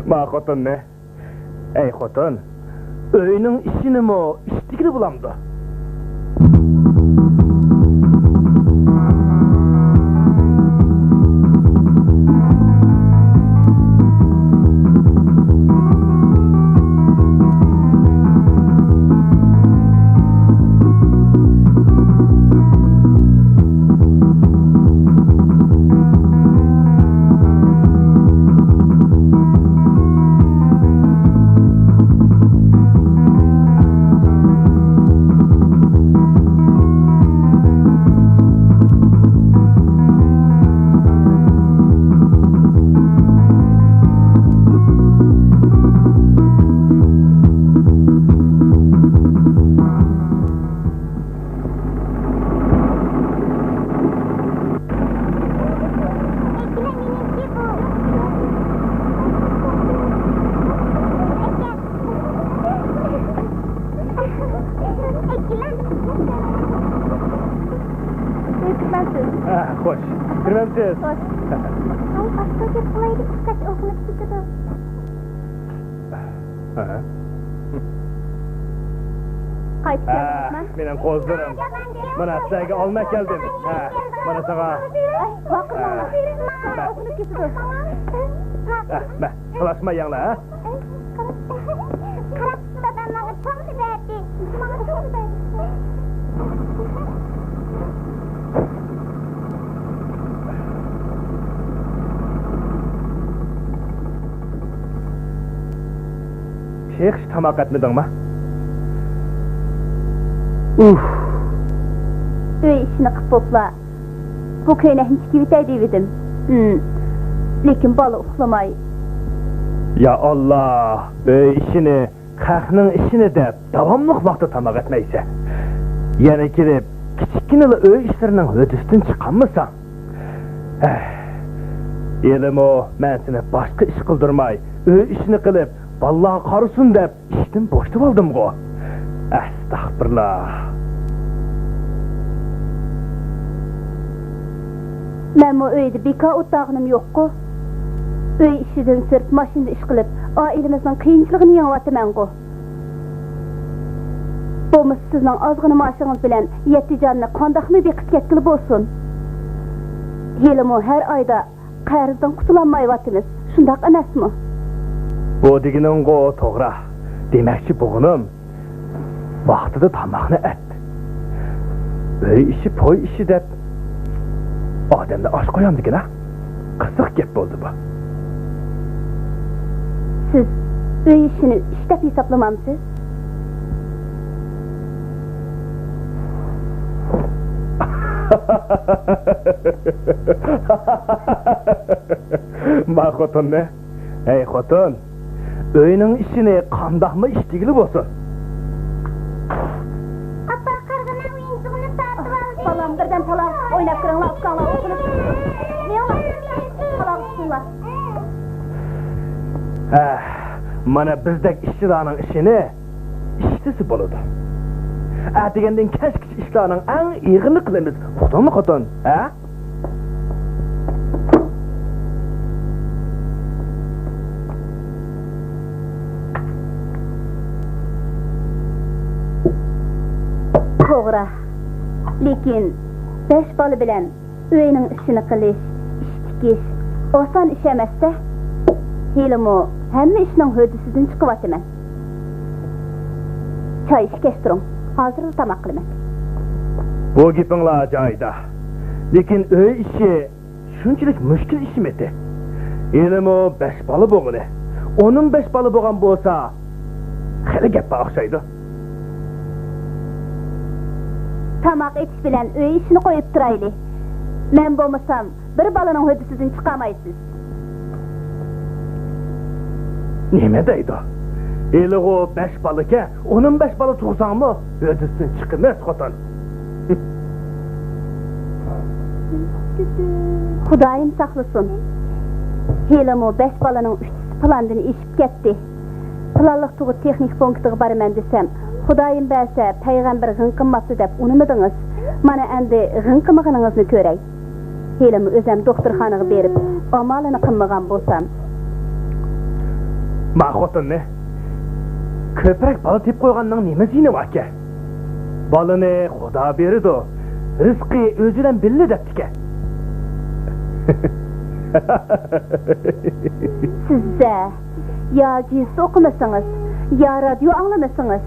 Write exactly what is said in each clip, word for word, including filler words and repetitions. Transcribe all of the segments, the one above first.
ما خوتۇننى. ئەي خوتۇن، ئۆينىڭ ئىشىنىمۇ ئىشتىگىلى بولامدۇ؟ ئە، خوش. كىرمەمسىز؟ خوش. ئاي، باشقا گەپ قىلايلى، قاچ ئوخۇنۇپ كېتىدۇ. ھە. قايتىپ ھە، كەلدىڭىزمۇ؟ مېنىڭ قوزىلىرىم. مانا سىلەرگە ئالما كەلدىم. ھە، مانا ساڭا. ئاي، ۋارقىرىماڭلار. ھە. ئوخۇنۇپ كېتىدۇ. ھە، مە، تالاشماياڭلار، ھە؟ قاراپ، دادام ماڭا چوڭ بەردى. ماڭا چوڭ بەردى. تېخىچە تاماق ئەتمىدىڭما؟ ئۇھ. ئۆي ئىشىنى قىپ بوپلا، بۇ كۆينەكنى تىكىۋېتەي دېۋىدىم. ھىم. لېكىن بالا ئۇخلىماي. يا ئاللا، ئۆي ئىشىنى، خەقنىڭ ئىشىنى دەپ داۋاملىق ۋاقتىدا تاماق ئەتمەيسەن. يەنە كېلىپ كىچىككىنىلا ئۆي ئىشلىرىنىڭ ھۆددىسىدىن چىقالمىساڭ. ئەھ، ھېلىمۇ مەن سېنى باشقا ئىش قىلدۇرماي، ئۆي ئىشىنى قىلىپ، بالىلارغا قارىسۇن دەپ ئىشتىن بوشىتىۋالدىمغۇ؟ ئەستەغپۇرۇللا. مەنمۇ ئۆيدە بىكار ئولتۇرغىنىم يوققۇ. ئۆي ئىشىدىن سىرت ماشىنىدا ئىش قىلىپ، ئائىلىمىزنىڭ قىيىنچىلىقىنى يېڭىۋاتىمەنغۇ. بولمىسا سىزنىڭ ئازغىنە مائاشىڭىز بىلەن يەتتە جاننى قانداقمۇ بېقىپ كەتكىلى بولسۇن؟ ھېلىمۇ ھەر ئايدا قەرزدىن قۇتۇلالمايۋاتىمىز، شۇنداق ئەمەسمۇ؟ بۇ دېگىنىڭغۇ توغرا. دېمەكچى بولغىنىم، ۋاقتىدا تاماقنى ئەت. ئۆي ئىشى، پوي ئىشى دەپ ئادەمنى ئاچ قويامدىكىن ھە؟ قىزىق گەپ بولدى بۇ. سىز ئۆي ئىشىنى ئىش دەپ ھېسابلىمامسىز؟ ما خوتۇننى. ھەي خوتۇن، ئۆينىڭ ئىشىنى قانداقمۇ ئىش دېگىلى بولسۇن؟ ئاپا، قارىغىنا ئويۇنچۇقىنى تارتىۋالدى. بالام، بىردەم پالاڭ ئويناپ كىرىڭلار، ئۇكاڭلار ئوخۇنۇپ. مېڭىڭلار، پالاڭ تۇتۇڭلار. ھە، مانا بىزدەك ئىشچىلارنىڭ ئىشىنى ئىشلىسە بولىدۇ. ئەتىگەندىن كەچكىچە ئىشلارنىڭ ئەڭ ئېغىرىنى قىلىمىز، ئۇقتۇڭمۇ خوتۇن؟ ھە؟ توغرا. لېكىن بەش بالا بىلەن ئۆينىڭ ئىشىنى قىلىش، ئىش تىكىش ئاسان ئىش ئەمەستە. ھېلىمۇ ھەممە ئىشنىڭ ھۆددىسىدىن چىقىۋاتىمەن. چاي ئىچكەچ تۇرۇڭ، ھازىرلا تاماق قىلىمەن. بۇ گېپىڭلار جايىدا. لېكىن ئۆي ئىشى شۇنچىلىك مۈشكۈل ئىشمىتى؟ ھېلىمۇ بەش بالا بولغىلى. ئون بەش بالا بولغان بولسا، خېلى گەپ بار ئوخشايدۇ. تاماق ئېتىش بىلەن ئۆي ئىشىنى قويۇپ تۇرايلى. مەن بولمىسام، بىر بالىنىڭ ھۆددىسىدىن چىقالمايسىز. نېمە دەيدۇ؟ ھېلىغۇ بەش بالىكەن، ئون بەش بالا تۇغساڭمۇ ھۆددىسىدىن چىقىمىز، خوتۇن. خۇدايىم ساقلىسۇن. ھېلىمۇ بەش بالىنىڭ ئۈچىسى پىلاندىن ئېشىپ كەتتى. پىلانلىق تۇغۇت تېخنىك پونكىتىغا بارىمەن دېسەم، خۇدايىم بەرسە، پەيغەمبەر غىڭ قىمماپتۇ دەپ ئۇنىمىدىڭىز. مانا ئەمدى غىڭ قىمىغىنىڭىزنى كۆرەي. ھېلىمۇ ئۆزەم دوختۇرخانىغا بېرىپ، ئامالىنى قىلمىغان بولسام. ما خوتۇننى كۆپرەك بالا تېپىپ قويغاننىڭ نېمە زىيىنى باركەن؟ بالىنى خۇدا بېرىدۇ، رىزقى ئۆزى بىلەن بىللە دەپتىكەن. سىزدە يا گېزىت ئوقۇمىسىڭىز، يا رادىيو ئاڭلىمىسىڭىز،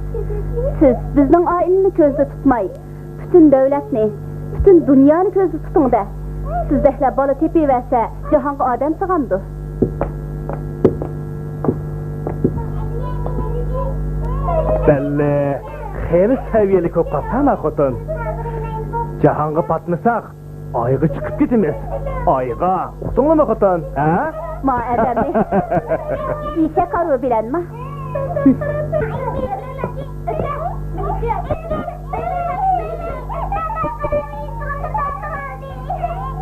سىز بىزنىڭ ئائىلىنى كۆزدە تۇتماي، پۈتۈن دۆلەتنى، پۈتۈن دۇنيانى كۆزدە تۇتۇڭ-دە. سىزدەكلەر بالا تېپىۋەرسە، جاھانغا ئادەم سىغامدۇ؟ بەللى، خېلى سەۋىيەلىك بولۇپ قاپسەن ھە خوتۇن. جاھانغا پاتمىساق، ئايغا چىقىپ كېتىمىز. ئايغا. ئۇقتۇڭلىمۇ خوتۇن؟ ھە؟ ما ئادەمنى ئېشەك ئارۇۋى بىلەنما؟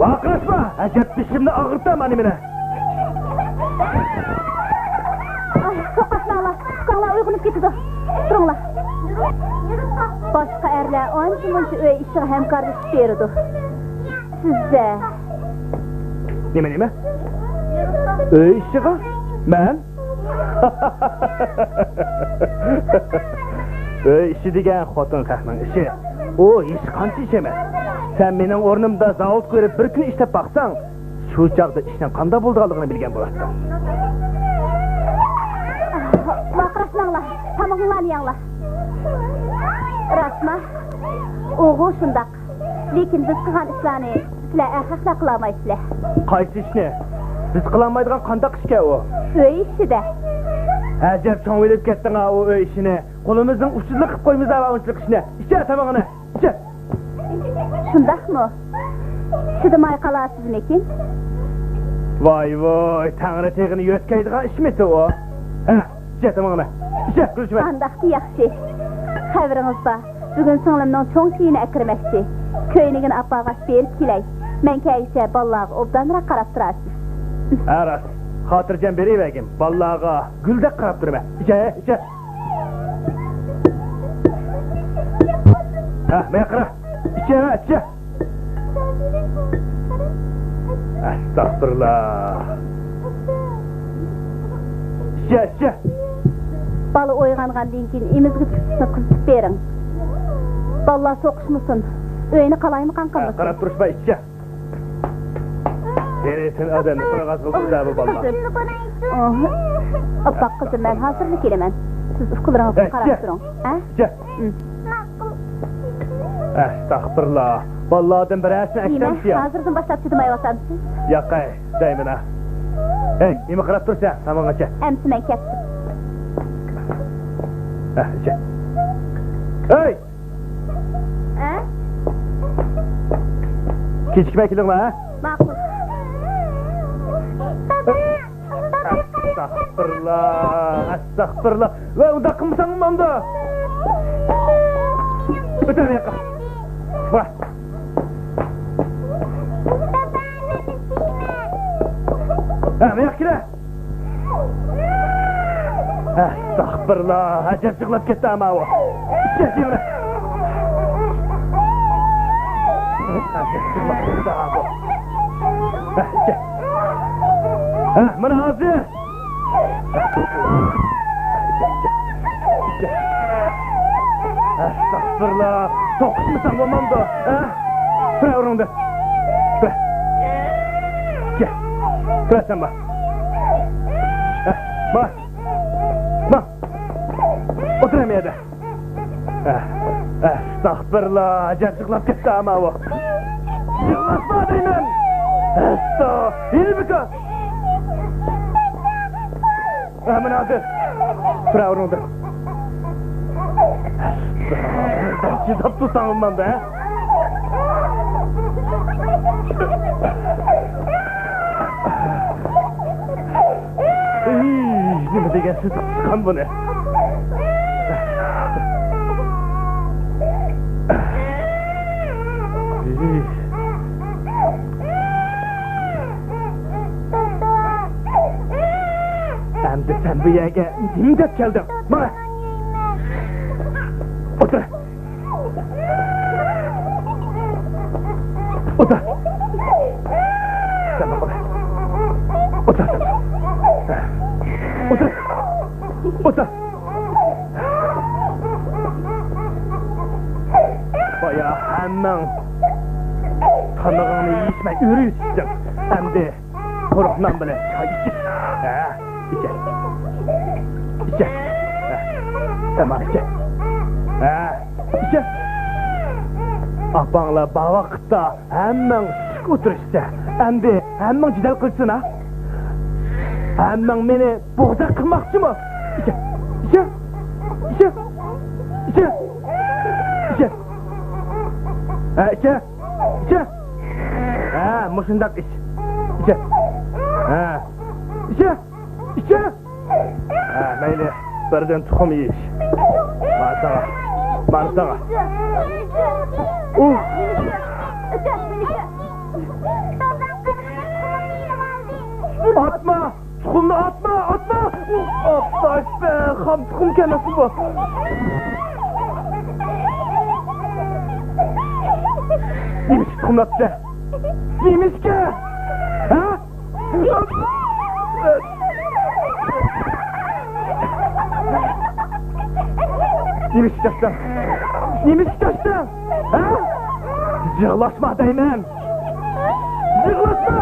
ۋارقىراشما! ئەجەب بېشىمنى ئاغرىتتى مانا مېنى. ئاي، توختاڭلار، ئۇكاڭلار ئويغىنىپ كېتىدۇ. تۇرۇڭلار. باشقا ئەرلەر ئانچە-مۇنچە ئۆي ئىشىغا ھەمكارلىشىپ بېرىدۇ. سىزدە. نېمە، نېمە؟ ئۆي ئىشىغا؟ مەن؟ ئۆي ئىشى دېگەن خوتۇن خەقنىڭ ئىشى. ئۇ ھېچقانچە ئىش ئەمەس. سەن مېنىڭ ئورنۇمدا زاۋۇتقا بېرىپ بىر كۈن ئىشلەپ باقساڭ، شۇ چاغدا ئىشنىڭ قانداق بولىدىغانلىقىنى بىلگەن بولاتتىڭ. ۋارقىراشماڭلار، تامىقىڭلارنى يەڭلار. راستما؟ ئۇغۇ شۇنداق. لېكىن بىز قىلغان ئىشلارنى سىلەر ئەخمەقلەر قىلالمايسىلەر. قايسى ئىشنى؟ بىز قىلالمايدىغان قانداق ئىشكەن ئۇ؟ ئۆي ئىشىدە. ئەجەب چوڭ بىلىپ كەتتىڭ ھە ئۇ ئۆي ئىشىنى. قولىمىزنىڭ ئۇچىدا قىلىپ قويىمىز ھە ئۇنچىلىك ئىشنى. ئىچە تامىقىڭنى، ئىچە. شۇنداقمۇ؟ چىدىماي قالارسىزمىكىن؟ ۋاي ۋاي، تەڭرى تېغىنى يۆتكەيدىغان ئىشمىتى ئۇ؟ ھە، ئىچە تامىقىڭنى. ئىچە، گۈلچىمە. ئانداقتا ياخشى. خەۋىرىڭىز بار. بۈگۈن سىڭلىمنىڭ چوڭ كېيىنى ئەكىرمەكچى. كۆينىكىنى ئاپارغاچ بېرىپ كېلەي. مەن كەلگۈچە بالىلارغا ئوبدانراق قاراپ تۇرارسىز. ھە، راست. خاتىرجەم بېرىۋەرگىن. بالىلارغا گۈلدەك قاراپ تۇرىمەن. ئىچە، ئىچە. ھە، ماڭا قارا. ئىچە، ئىچە. ئەستەغپۇرۇللا. ئىچە، ئىچە. بالا ئويغانغاندىن كېيىن ئېمىزگە تۇتۇشنى قىزىتىپ بېرىڭ. بالىلار سوقۇشمىسۇن. ئۆينى قالايمىقان قىلمىسۇن. قاراپ تۇرۇشما، ئىچە. يەنە سەن ئادەمنى قويغاز قىلدىڭ بۇ بالىلار. ئاپپاق قىزىم، مەن ھازىرلا كېلىمەن. سىز ئۇكىلىرىڭىزغا قاراپ تۇرۇڭ. ھە؟ ئەستەغپۇرۇللا. بالىلاردىن بىرەرسىنى ئەكەمسىيە. ھازىردىن باشلاپ چىدىمايۋاتامسىز؟ ياقەي، دەيمەن ھە. ھەي، نېمە قاراپ تۇرسەن؟ تامىقىڭنى ئىچە. ئەمسە مەن كەتتىم. ھە، ئىچە. ھەي! ھە؟ كېچىكمەي كېلىڭلار ھە. ماقۇل. ئەستەغپۇرۇللا، ئەستەغپۇرۇللا. ۋە ئۇنداق قىلمىساڭ بولمامدۇ؟ ئۆتە ياققا. ۋە. ھە، ماياق كېلە. ئەستەغپۇرۇللا، ئەجەب يىغلاپ كەتتى ئەمما ئۇ. ھە، مانا ھازىر. ئەستەغپۇرۇللا، سوقۇشمىساڭ بولمامدۇ؟ ھە؟ تۇرە ئورنۇڭدا. تۇرە. كەل. تۇرە سەن بار. ھە، بار. ماڭ. ئولتۇر ھەممە يەردە. ئەستەغپۇرۇللا، ئەجەب يىغلاپ كەتتى ئەمما ئۇ. يىغلاتما دەيمەن. ئەستا، ھېلى بىكار. ھە، مانا ھازىر. تۇرە ئورنۇڭدا. ئەستا، چىداپ تۇرساڭ بولمامدۇ ھە؟ ئىي، نېمە دېگەن سىزىق چىققان بۇنى. ئەمدى سەن بۇ يەرگە نېمە دەپ كەلدىڭ؟ ماڭا. ئولتۇر. ئولتۇر. ئولتۇر. بايا ھەممەڭ تامىقىڭنى يېيىشمەي ئۆرۈۋېتىپتىڭ. ئەمدى قۇرۇق نان بىلەن چاي ئىچىش. ھە، ئىچە. ئىچە. ھە، تاماق ئىچە. ھە، ئىچە. ئاپاڭلار بار ۋاقىتتا ھەممەڭ سۈكۈت ئولتۇرۇشسا، ئەمدى ھەممەڭ جېدەل قىلسىنا. ھەممەڭ مېنى بوغداق قىلماقچىمۇ؟ ئىچە، ئىچە، ئىچە، ئىچە، ئىچە. ھە، ئىچە، ئىچە. ھە، مۇشۇنداق ئىچ. ئىچە. ھە، ئىچە، ئىچە. ھە، مەيلى، بىردىن تۇخۇم يېيىش. مانا ساڭا، مانا ساڭا. ئۇھ. ئاتما! تۇخۇمنى ئاتما، ئاتما! ئاتما، ئاتما! خام تۇخۇمكەن ئەسلى بۇ. نېمىشقا تۇخۇمنى ئاتىسەن؟ نېمىشقا؟ ھە؟ نېمىشقا چاچتىڭ؟ نېمىشقا چاچتىڭ؟ ھە؟ يىغلاشما دەيمەن! يىغلاشما!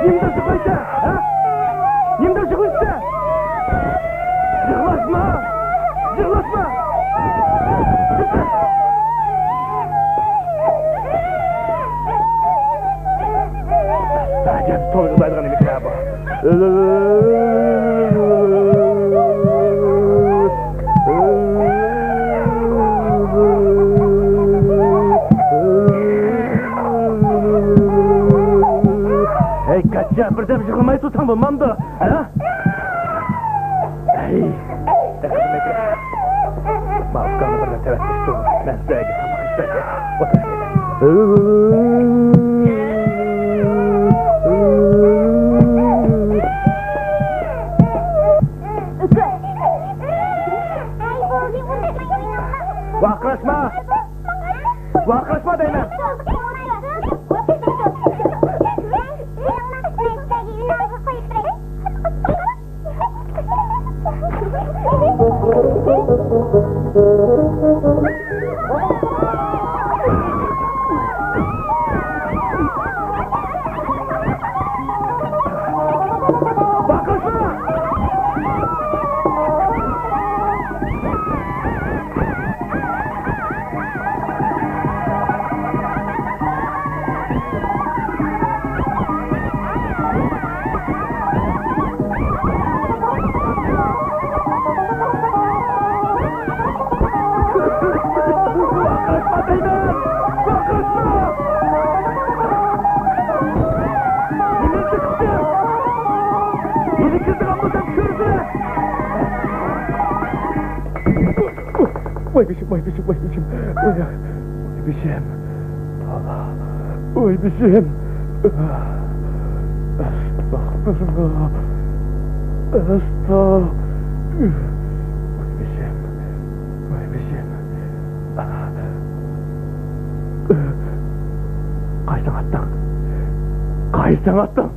نېمىدەپ يىغلايسەن؟ ھە؟ نېمىدەپ يىغلايسەن؟ يىغلاشما! يىغلاشما! ئەجەب تولا يىغلايدىغان يىگىتلەر بۇ. ھەي، كاچا، بىردەم يىغلىماي تۇرساڭ بولمامدۇ؟ ھە؟ ھەي! ماۋۇ ئۇكامنى بىردەم تەۋەتكۈزۈپ تۇرۇڭ. مەن سىلەرگە تاماق ئىشلەيمەن. ئولتۇرۇڭ. ۋارقىراشما! ۋارقىراشما دەيمەن! ۋاي بېشىم، ۋاي بېشىم، ۋاي بېشىم. ۋاي، ۋاي بېشىم. ۋاي بېشىم. ئەستەغپىرۇللا. ئەستە-، ۋاي بېشىم. ۋاي بېشىم. قايسىڭ ئاتتىڭ؟ قايسىڭ ئاتتىڭ؟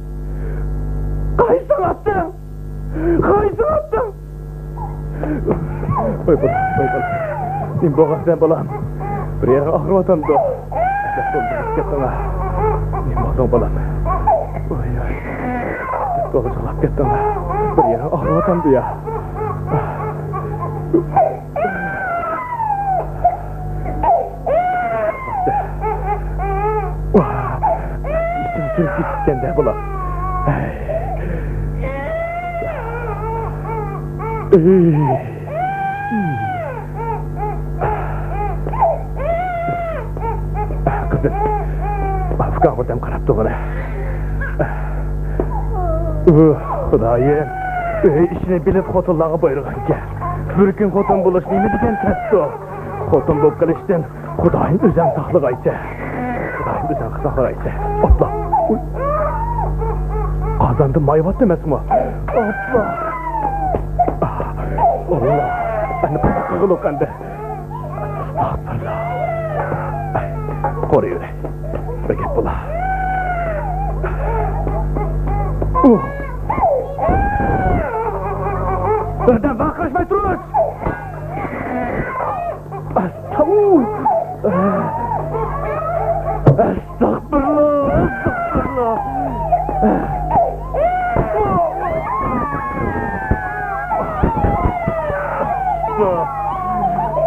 قايسىڭ ئاتتىڭ؟ قايسىڭ ئاتتىڭ؟ ۋاي بالام، ۋاي بالام. نېمە بولغانسەن بالام؟ بىر يېرىڭ ئاغرىۋاتامدۇ؟ ئەجەب تولا جىقلاپ كەتتىڭ-ھە. نېمە بولدۇڭ بالام؟ ۋاي ۋاي. ئەجەب تولا جىقلاپ كەتتىڭ-ھە. بىر يېرىڭ ئاغرىۋاتامدۇ يا؟ ۋاھ، ئېسىم كىرىپ كېتىپتىكەن-دە بۇلار. ھەي. ئەي. قىزىم، ئۇكاڭ بىردەم قاراپ تۇرغىنە. ئۇھ، خۇدايىم. ئۆي ئىشىنى بىلىپ خوتۇنلارغا بۇيرۇغانكەن. بىر كۈن خوتۇن بولۇش نېمە دېگەن تەستۇ؟ خوتۇن بولۇپ قېلىشتىن خۇدايىم ئۆزۈڭ ساقلىغايسەن. خۇدايىم ئۆزۈڭ ساقلىغايسەن. ئوپلا. ئۇي. قازاندا ماي بار ئەمەسمۇ؟ ئوپلا. ئاللا. ئەمدى قانداق قىلغۇلۇق ئەمدى؟ ئەستەغپىرۇللا. قورۇيۋېرەي. بىر گەپ بولا. ئۇھ. بىردەم ۋارقىراشماي تۇرۇڭ! ئەستەغپۇرۇللا! ئەستەغپۇرۇللا! ئەستەغپۇرۇللا!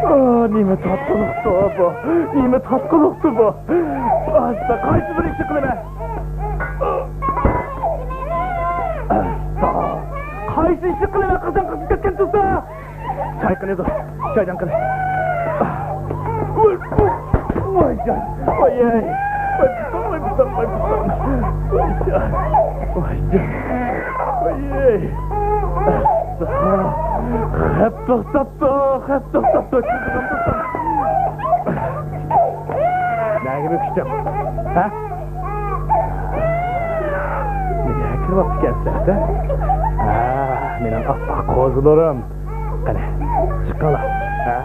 ئا، نېمە تاتلىقتۇ بۇ؟ نېمە تاتلىقتۇ بۇ؟ ئاستا، قايسى بىر ئىشنى قىلىمەن؟ ئاستا، قايسى ئىشنى قىلىمەن؟ قاچان قىزىپ كەتكەن تۇرسا؟ چايقىلىدۇ، چايدان قىلى. ۋاي جان، ۋاي ئەي. ۋاي پۇتۇم، ۋاي پۇتۇم، ۋاي پۇتۇم. ۋاي جان، ۋاي جان. ۋاي ئەي. ئاستا. خەپ توختاپتۇ، خەپ توختاپتۇ. نەگە مۆكۈشتۈڭ؟ ھە؟ نېمە كىرىۋاپتىكەنسىلەر، ھە؟ ھە، مېنىڭ ئاپئاق قوزىلىرىم. قېنى، چىقىڭلار. ھە؟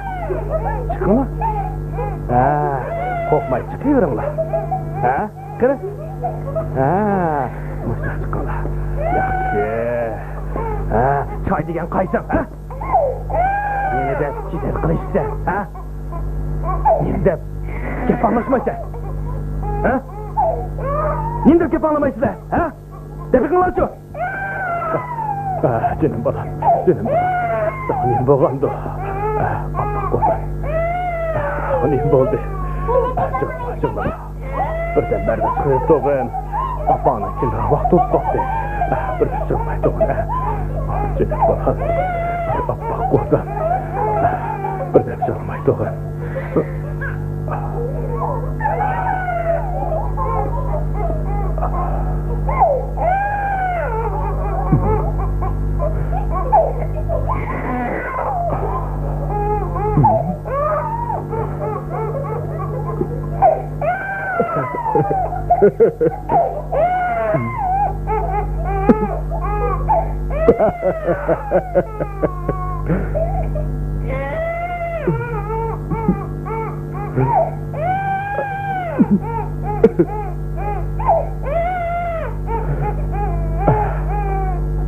چىقىڭلار. ھە، قورقماي چىقىۋېرىڭلار. ھە؟ قېنى. ھە، مۇشۇنداق چىقىڭلار. ياخشى. ھە، چاي دېگەن قايسىڭ، ھە؟ نېمە دەپ جېدەل قىلىشىسەن، ھە؟ نېمە دەپ گەپ ئاڭلاشمايسەن، ھە؟ نېمە دەپ گەپ ئاڭلىمايسىلەر، ھە؟ دەپ بېقىڭلارچۇ! ئاھ، جېنىم بالام، جېنىم بالام. ساڭا نېمە بولغاندۇ؟ ئاھ، ئاپئاق قوزام. ئاھ، نېمە بولدى؟ ئاھ، جىغلا، جىغلا. بىردەم بەرداشلىق قىلىپ تۇرغىن. ئاپاڭنىڭ كېلىدىغان ۋاقتى بولۇپ قاپتۇ. ئاھ، بىردەم جىغلىماي تۇرغىن، ئاھ. ئاھ، جېنىم بالام. ئاپئاق قوزام. ئاھ، بىردەم جىغلىماي تۇرغىن.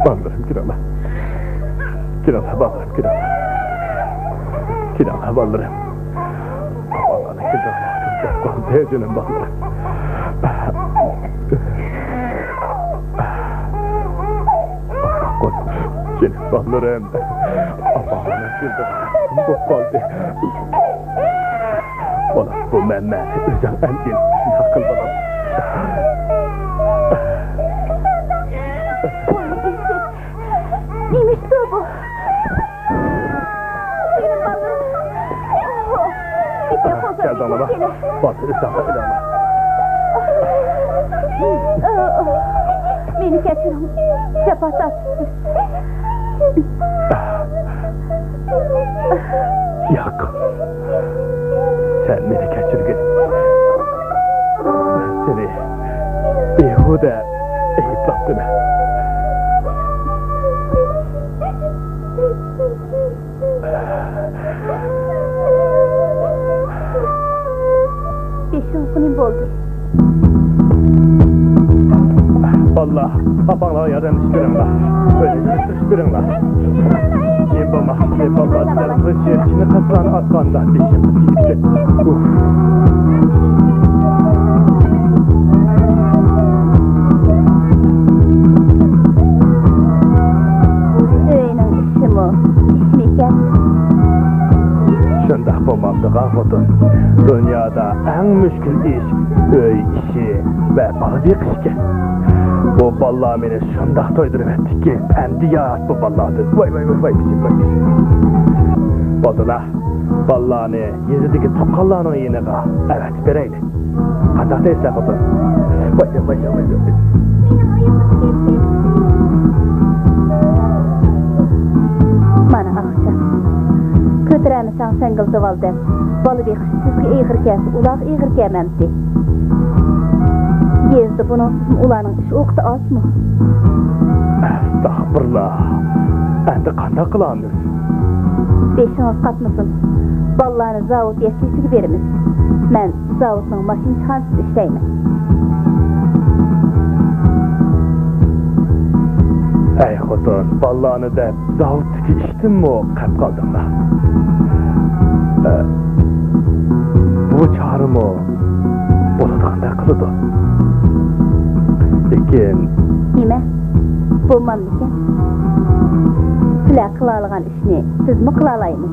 بالىلىرىم، كېلىڭلار. كېلىڭلار، بالىلىرىم، كېلىڭلار. كېلىڭلار، بالىلىرىم. ئاپاڭلارنىڭ كېلىدىغان ۋاقتى كەپ قالدى، جېنىم بالىلىرىم. جېنىم بالىلىرىم. ئاپاڭلارنىڭ كېلىدىغان ۋاقتى بولۇپ قالدى. بالام، بۇ مەنمەن. ئۆزۈڭ ئەمگىن. شۇنداق قىل، بالام. نېمە ئىشتۇ بۇ؟ مېنىڭ بالىلىرىم. كەلدىڭلارمۇ؟ بالىلار، ئۆزۈڭلار كېلىڭلار. مېنى كەچۈرۈڭ. جاپا تارتىپسىز. ياق. سەن مېنى كەچۈرگىن. مەن سېنى بىھۇدە ئەيىبلەپتىمەن. بېشىڭىزغا نېمە بولدى؟ بالىلار، ئاپاڭلارغا ياردەملىشىپ بېرىڭلار. ئۆينى سۈرۈشتۈرۈپ بېرىڭلار. نېمە بولماقچى، بالىلار، سىلەر بىر چىنە قاسقان ئاتقاندا بېشىڭىز تېگىپ كەتتى. ئۇھ. ئۆينىڭ ئىشىمۇ ئىشمىكەن؟ شۇنداق بولمامدىغان خوتۇن. دۇنيادا ئەڭ مۈشكۈل ئىش ئۆي ئىشى ۋە بالا بېقىش ئىكەن. بۇ بالىلار مېنى شۇنداق تويدۇرۇۋەتتىكى، ئەمدى يات بۇ بالىلاردىن. ۋاي، ۋاي، ۋاي، ۋاي، پىشىم، ۋاي، پىشىم. بولدىلا، بالىلارنى يېزىدىكى تۇغقانلارنىڭ يېنىغا ئەۋەتىپ بېرەيلى. قانداق دەيسىلەر، خوتۇن؟ ۋاي، ۋاي، ۋاي، ۋاي. مانا ئاقچا. كۆتۈرەلمىسەڭ سەڭگىلدىۋال دەپ، بالا بېقىش سىزگە ئېغىر كەلسە، ئۇلارغا ئېغىر كەلمەمتى. يېزىدا بۇنىڭسىزمۇ ئۇلارنىڭ ئىش ۋاقتى ئازمۇ؟ ئەستەغپۇرۇللا. ئەمدى قانداق قىلامىز؟ بېشىڭىز قاتمىسۇن. بالىلارنى زاۋۇت يەككىسىگە بېرىمىز. مەن زاۋۇتنىڭ ماشىنىچىخانىسىدا ئىشلەيمەن. ئەي خوتۇن، بالىلارنى دەپ زاۋۇتتىكى ئىشتىنمۇ قەپ قالدىڭلار؟ ئە، بۇ چارىمۇ بولىدىغاندەك قىلىدۇ. لېكىن نېمە؟ بولمامدىكەن؟ سىلەر قىلالىغان ئىشنى سىزمۇ قىلالايمۇ؟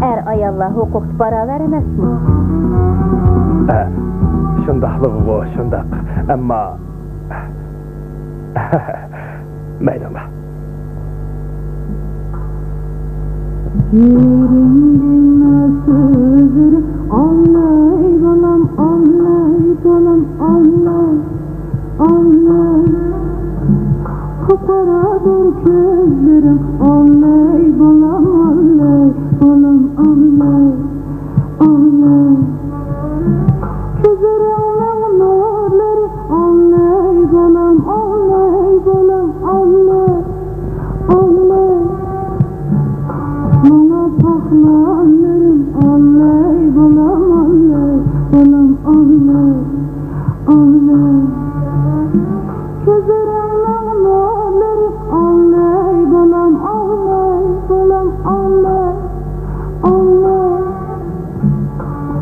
ئەر-ئاياللار ھوقۇقتا باراۋەر ئەمەسمۇ؟ ئە، شۇنداقلىقىغۇ شۇنداق. ئەمما مەيلىلا. يېرىڭدىن سۆزلىرى ئاللاي بالام، ئاللاي بالام، ئاللاي، ئاللاي. قاپقارادۇر كۆزلىرىڭ، ئاللاي بالام، ئاللاي بالام، ئاللاي. ئاللاي. كۆزلىرىڭنىڭ نۇرلىرى، ئاللاي بالام، ئاللاي بالام، ئاللاي، ئاللاي. ماڭا باققانلىرىم، ئاللاي بالام، ئاللاي بالام، ئاللاي، ئاللاي. كۆزلىرىڭنىڭ نۇرلىرى، ئاللاي بالام، ئاللاي بالام، ئاللاي، ئاللاي.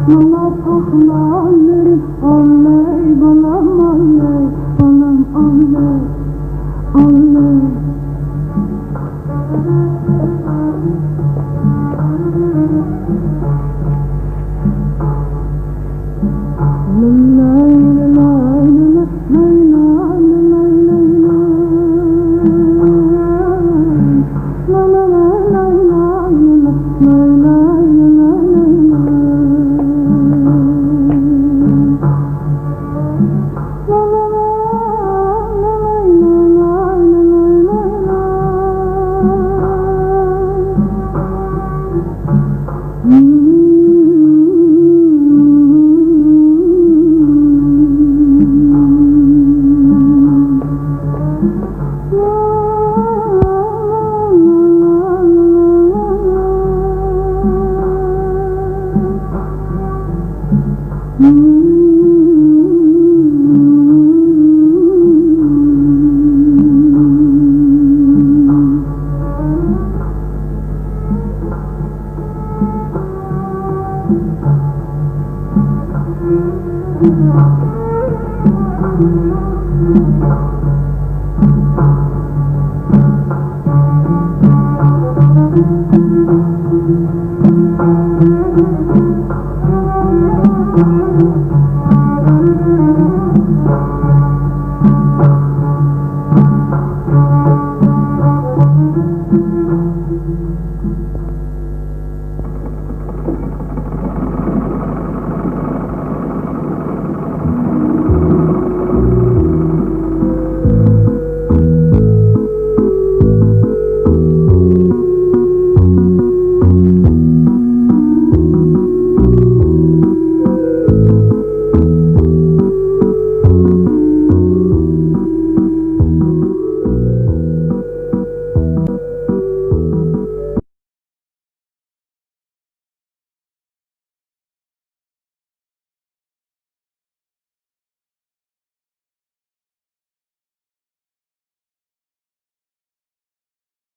ماڭا باققانلىرىم، ئاللاي بالام، ئاللاي بالام، ئاللاي، ئاللاي.